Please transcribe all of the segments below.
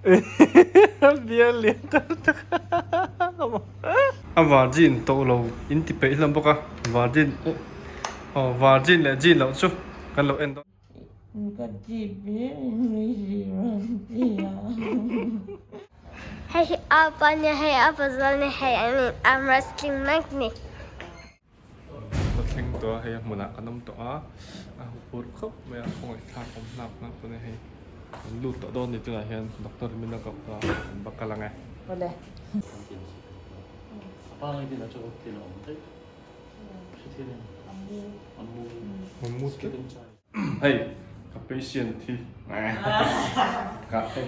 Bial lian tak tak a virgin tawh lo in ti peih hlawm bawk a virgin aw virgin leh jean loh chu kan lo en dawn. Hei hi apa nia hei apa zual nia hei I mean arm wrestling mek ni. Ka thleng tawh a hei a hmunah kan awm tawh a a huphurh khawp mai a khawngaihthlak awm hlak hlak pawn hei kan lut tawh dawn a ni tunah hian doctor in min lo koh tawh a kan va kal ang e. Awle. Hei ka patient hi ka hei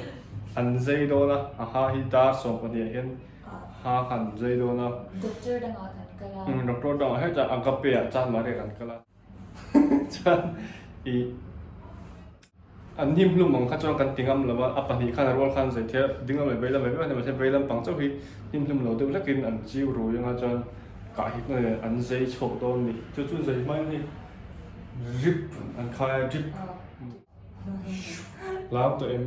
an zai dawn a a ha hi dar 12 ah hian ha kha an zai dawn a Doctor dangah kan kal a umm doctor dangah hetah agape ah chan mah riak an kal a chuan ih an hnim hlum ang kha chuan kan ti ngam lo a a pahnih khan a rual khan zai thei a ding lam leh vei lam ve vek a ni mahse vei lampang chauh hi hnim hlum lo deuh hlekin an chiu rui anga chuan kah hit na nen an zai chhuak dawn a ni chu chu zai hmain hei Drip an khai a drip Hlau tawh em?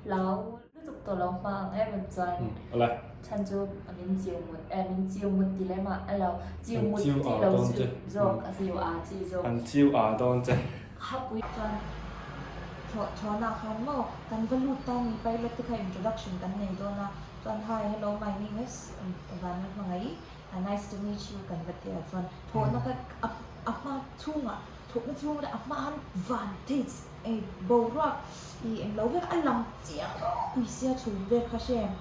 Hlau lutuk tawh lo hma ang em em chuan Awle. Chhan chu a min chiu mut e min chiu mut ti lem a alo chiu mut ti lo chu zawk a chiu a chi zawk. An chiu a dawn che. Hapui chuan thlawh thlawhna khan maw kan va lut ta ni pilot te kha introduction kan nei dawn a chuan hi hello my name is Vanlalhmangaih nice to meet you kan va ti a chuan thawhna kha a a hma chhungah thawhna chhung a hma han van thei ei boruak ih englo vek a lang chiang ropui sia chhum vel kha hre em.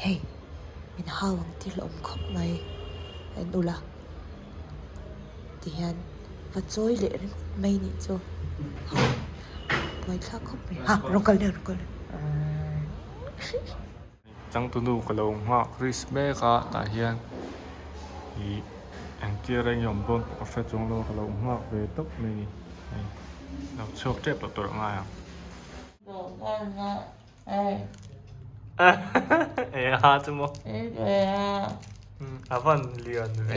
Hei min hau ang thil awm khawp mai en ula tihian va chawi leh ringawt mai nih chu ha buaithlak khawp mai ha rawn kal leh rawn kal leh. Changtunu ka lo nghak risk mek a tah hian ih engtir a eng awm dawn pawh ka hre chuang lo a ka lo nghak ve tawp mai a ni hei lo chhuak tep tawh tur a ngai ang. E ha chu maw a van lian ve.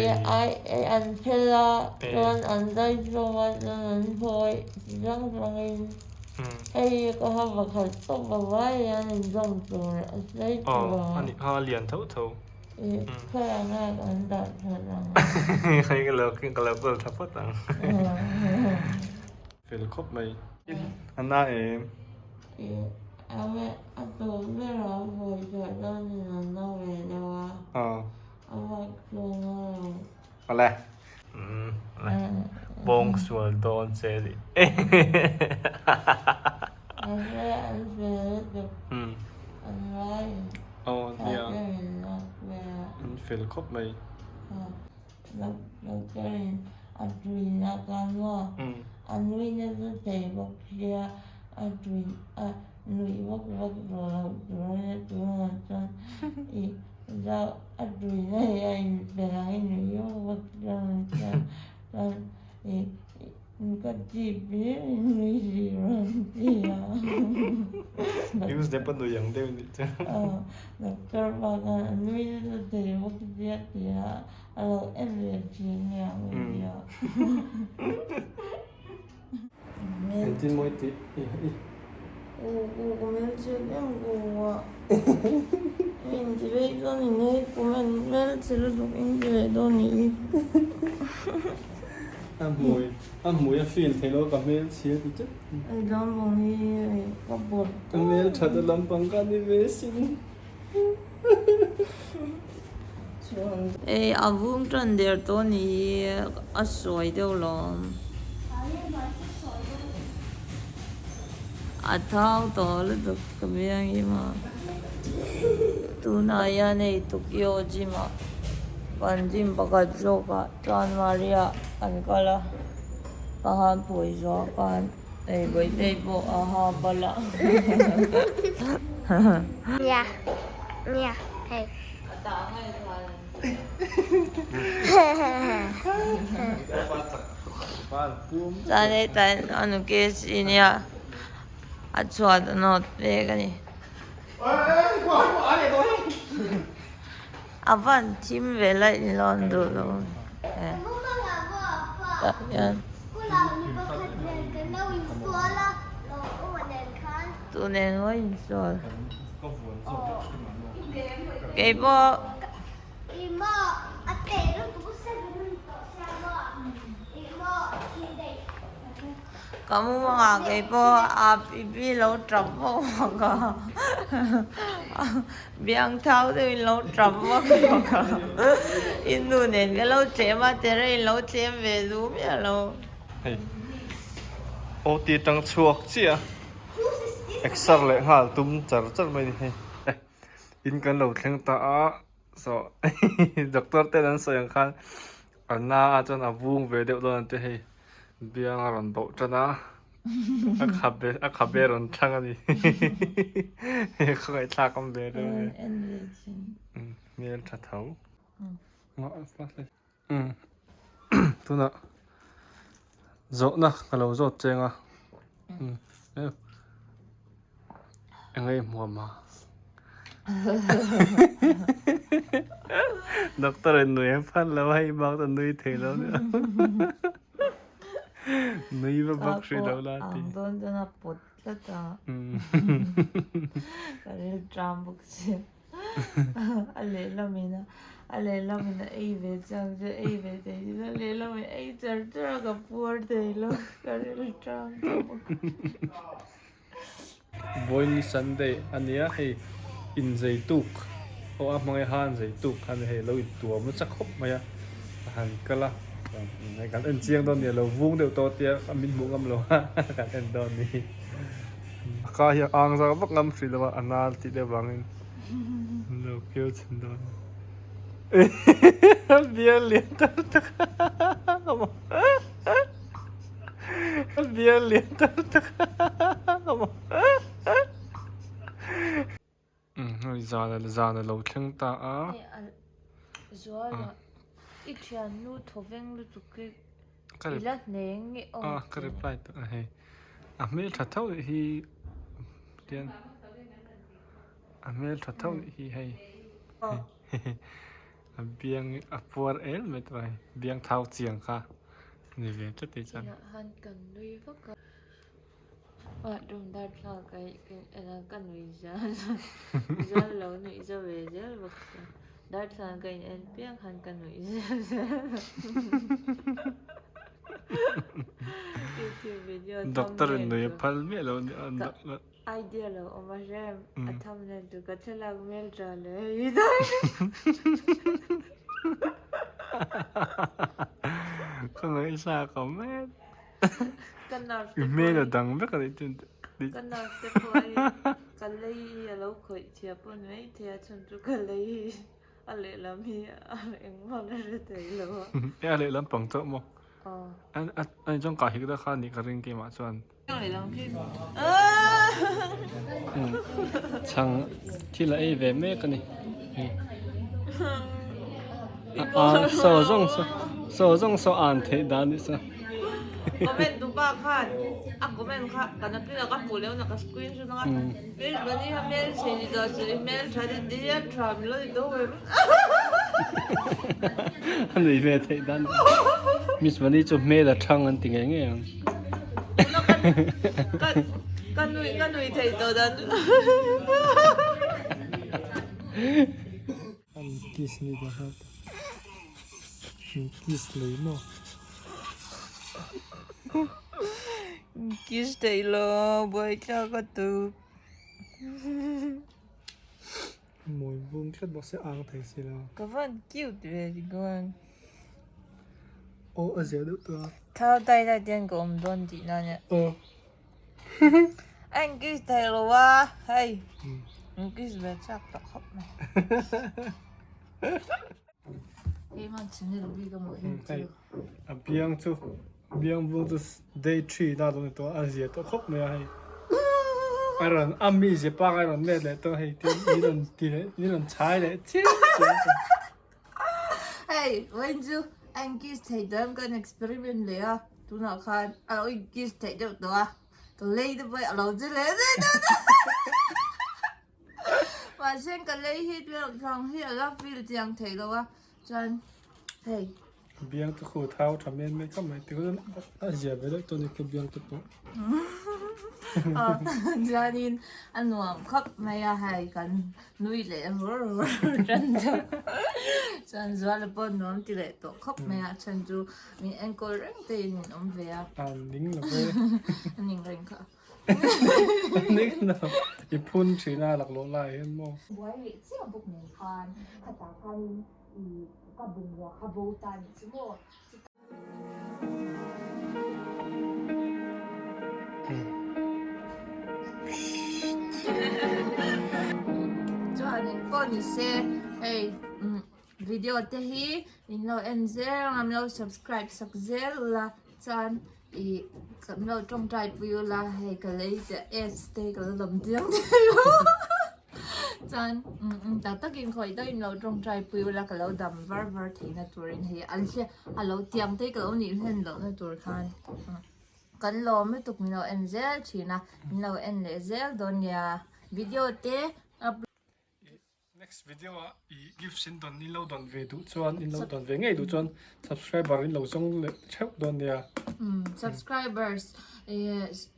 Hei ka ha pakhat tawp a vai hian inzawm tur a sawi tur a. Aw a nih kha a lian tho tho. Ih khawiah nge kan dah that ang. Hei ka lo ka lo kawl tha phawt ang. Fel khawp mai. A na em? Ih a me a tur ber a pawisa dawn in a na ve deuh a. Aw. A bak chu a na lo. Awle. Umm bawng sual dawn che ni. Aw nia an fel khawp mai. A tuina hi a inpel ang i nui vak vak chuan chuan i ka chip hi i nui si rawn ti a. News te pawh nui ang deuh nih chu. Aw doctor pa khan a nui nasa thei bawk sia ti a a lo en ve thin nia ang i tia. Engtin mawi tih i i. U u ka hmelchhe em ku a in ti vei chuan in hei comment hmelchhe lutuk in ti leh dawn nih hi. A hmui a hmui a feel theih lo ka hmelchhia ti teuh. Hei lampang hi hei ka pawt. Ka hmelthat a lampang ka ni ve sin. Hei a vung tan der tawh a nih hi a sawi deuh lawm a thau tawh lutuk ka biang hi maw tunah hian hei Tokyo gym ah kan gym pakhat zawk ah chuan Maria an kal a ka han phawi zawh khan. Hei Bawihtei pawh a ha bal a. Nia nia hei. A tah ngai khan. Chuan hei tan a nu KFC nia a chhuat a nawt pek a ni. A van thim ve laih ni lo an duh lo e. Tah hian tu nen maw insual. Keipawh. Ka mumangah keipawh a pipi lo tap vak vak a, biang thau deuhin lo tap vak vak a, i nu nen ka lo tlem a, tere in lo tlem ve duh miah lo. Hei OT tang chhuak chiah a, exer leh nghal tum char char mai a ni hei. In kan lo thleng ta a saw doctor ten an sawi ang khan a na a chuan a vung ve deuh dawn an ti hei biang a rawn bauh tan a a khabe a khabe a rawn thlang a ni hei khawngaihthlak awm ve deuh a ni hmel tha tho. Umm tunah zawhna ka lo zawt cheng a umm eng nge hmuam a doctor in nui a phan lo a hei bak chu nui thei lo nia nui va bak hrih lo la ti ang dawn chuan a pawt tlat a ka rilṭam bawk si. A lehlam in a a lehlam in a ei ve chiang che ei ve thei chu a lehlam in ei char char a ka puar thei lo ka ril tang tawh bawk. Vawiin Sunday a nia hei inzei tuk pawh a hmang e han zei tuk khan hei lo intuam nasa khawp mai a a han kal a kan en chiang dawn nia lo vung deuh tawh tia min hmuh ngam lo a kan en dawn ni. A ka hi a ang zau vak ngam hrih lo a, a nal tih deuh vangin an lo keu chhin dawn a bial lian tak tak a bial lian tak tak Hei zan zan a lo thleng ta a. Zuala i thiannu thawveng lutuk hi i la hneng nge aw. A ka reply tawh a hei a hmel tha tho hi tian a hmel tha tho hi hei a biang a puar el mai tawh a hei biang thau chiang kha ni ve tlat e chuan. Han kan nui vak a. Bathroom darthlak a ka nui zel zel lo nuih zo ve zel bawk sia darthlak ka in en piang khan ka nuih zel zel youtube video doctor in nui a phal miah lo idea lo awm a hrem a thumbnail chu ka thlalak hmel tha leh hei ka ngaihsak awm em. Ka nerve te I hmel a pawh dang vek a nih chu Ka nerve te pawh hi ka lei hi a lo khawih chhia pawh ni mai thei a chhan chu ka lei hi a lehlam hi a engmah la hre thei lo a. E a lehlam pang chauh maw? Aw. A a ni chuan kah hik deuh kha a nih ka ring keimah chuan. Lehlam khi Chhang thil a ei ve mek a ni. A saw zawng saw saw zawng saw an theih dan ni saw. Comment tu pa khan a comment kha kan a pila ka hmuh leuh na ka screenshot anga hmel bani kha hmel chhe ni tawh suh i hmel tha te ti hian tha min lo ti tawh em. A nuih ve theih dan Miss Bani chu hmel a thang an ti ngei ngei ang. Ka nuih ka nuih theih tawh dan. An kiss ni ta kha an kiss lei maw. Kiss theih lo buaithlak a tuk. Mawi vung tlat bawk se ang thei si lo. Ka van cute ve ti chuan. Aw a zia deuh tawh a. Thau tai lai te hian ka awm dawn tih na nia. Aw. A in kiss thei lo a hei in kiss ve chak tak khawp mai. Keimah channel bik a maw hei chu. A biang chu biang vung chu day 3 na lo ni tawh a zia tawh khawp mai a hei. A rawn a mi zia pangai rawn let leh tawh hei tin ni rawn ti leh ni rawn chhai leh chiam chiam tawh. Hei vawiin chu a in kiss theih tawh em kan experiment leh a tunah khan a lo in kiss theih deuh tawh a ka lei te pawh a lo che leh zui deuh tawh mahse ka lei hi thlang hi a la feel chiang theih lo a chuan hei. Biang te khu thau tha men mai khawp mai tikhawn a zia ve deuh tawh a ni khu biang te pawh. Chuanin a nuam khawp mai a hei kan nui leh vur vur tan deuh chuan Zuala pawh nuam ti leh tawh khawp mai a chhan chu min enkawl reng te in min awm ve a. A ning lo ve. A ning reng kha. A ning lo. I phun thin a laklawh lai hian maw. Buai leh chiah bawk nen khan khatah khanin i ka bungrua kha bo ta nih chu maw. Chuan eng pawh ni se hei video te hi in lo en zel ang an lo subscribe sak zel ula chuan ih kan lo tawngtai pui ula hei ka lei te ads te ka la dawm chiang thei lo. Chuan tak takin khawi deuhin lo tawngtai pui ula ka lo dam var var theihna turin hei an hria a lo tiang te ka lo nih hlen lohna tur khan kan lawm lutuk min lo en zel thin a min lo en leh zel dawn nia video te upload Next video ah i gifts in dawn in lo dawn ve duh chuan in lo dawn ve ngei duh chuan subscriber in lo zawng leh theuh dawn nia. Subscribers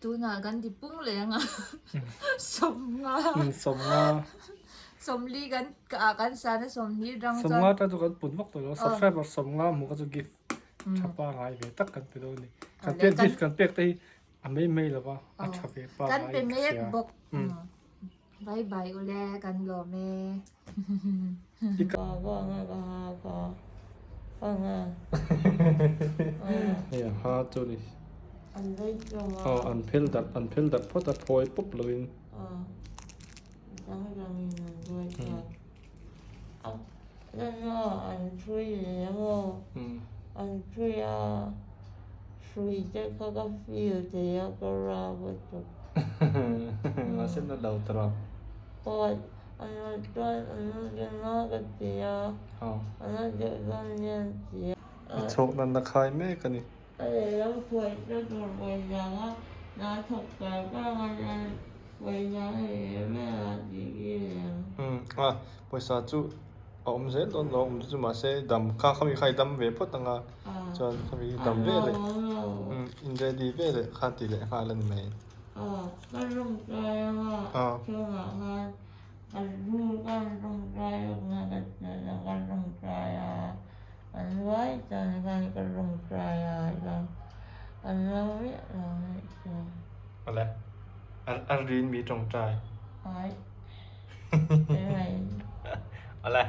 tunah kan ti pung leh ang a sawmnga sawmnga sawmli kan ah kan san a sawmhnih rang chuan sawmnga tan chu kan pun vak tawh lo subscriber sawmnga hmuh kha chu gift tha pangai ve tak kan pe dawn a ni kan pek gift kan pek te hi a mai mai lo va a tha ve pangai kan pe mek bawk Bye bye ule kan lawm e. Hei a ha chu ni. Aw an phel darh an phel darh phawt a phawi pawp lo in. Mahse na lo tawh a. I chhawk nan na khai mek a ni. A pawisa chu a awm zel dawn lo awm chu mahse dam kha khami kha i dam ve phawt ang a chuan khami i dam ve leh in ready ve leh kha ti leh nghal a ni mai. Awle a rin mi tawngtai. Awle.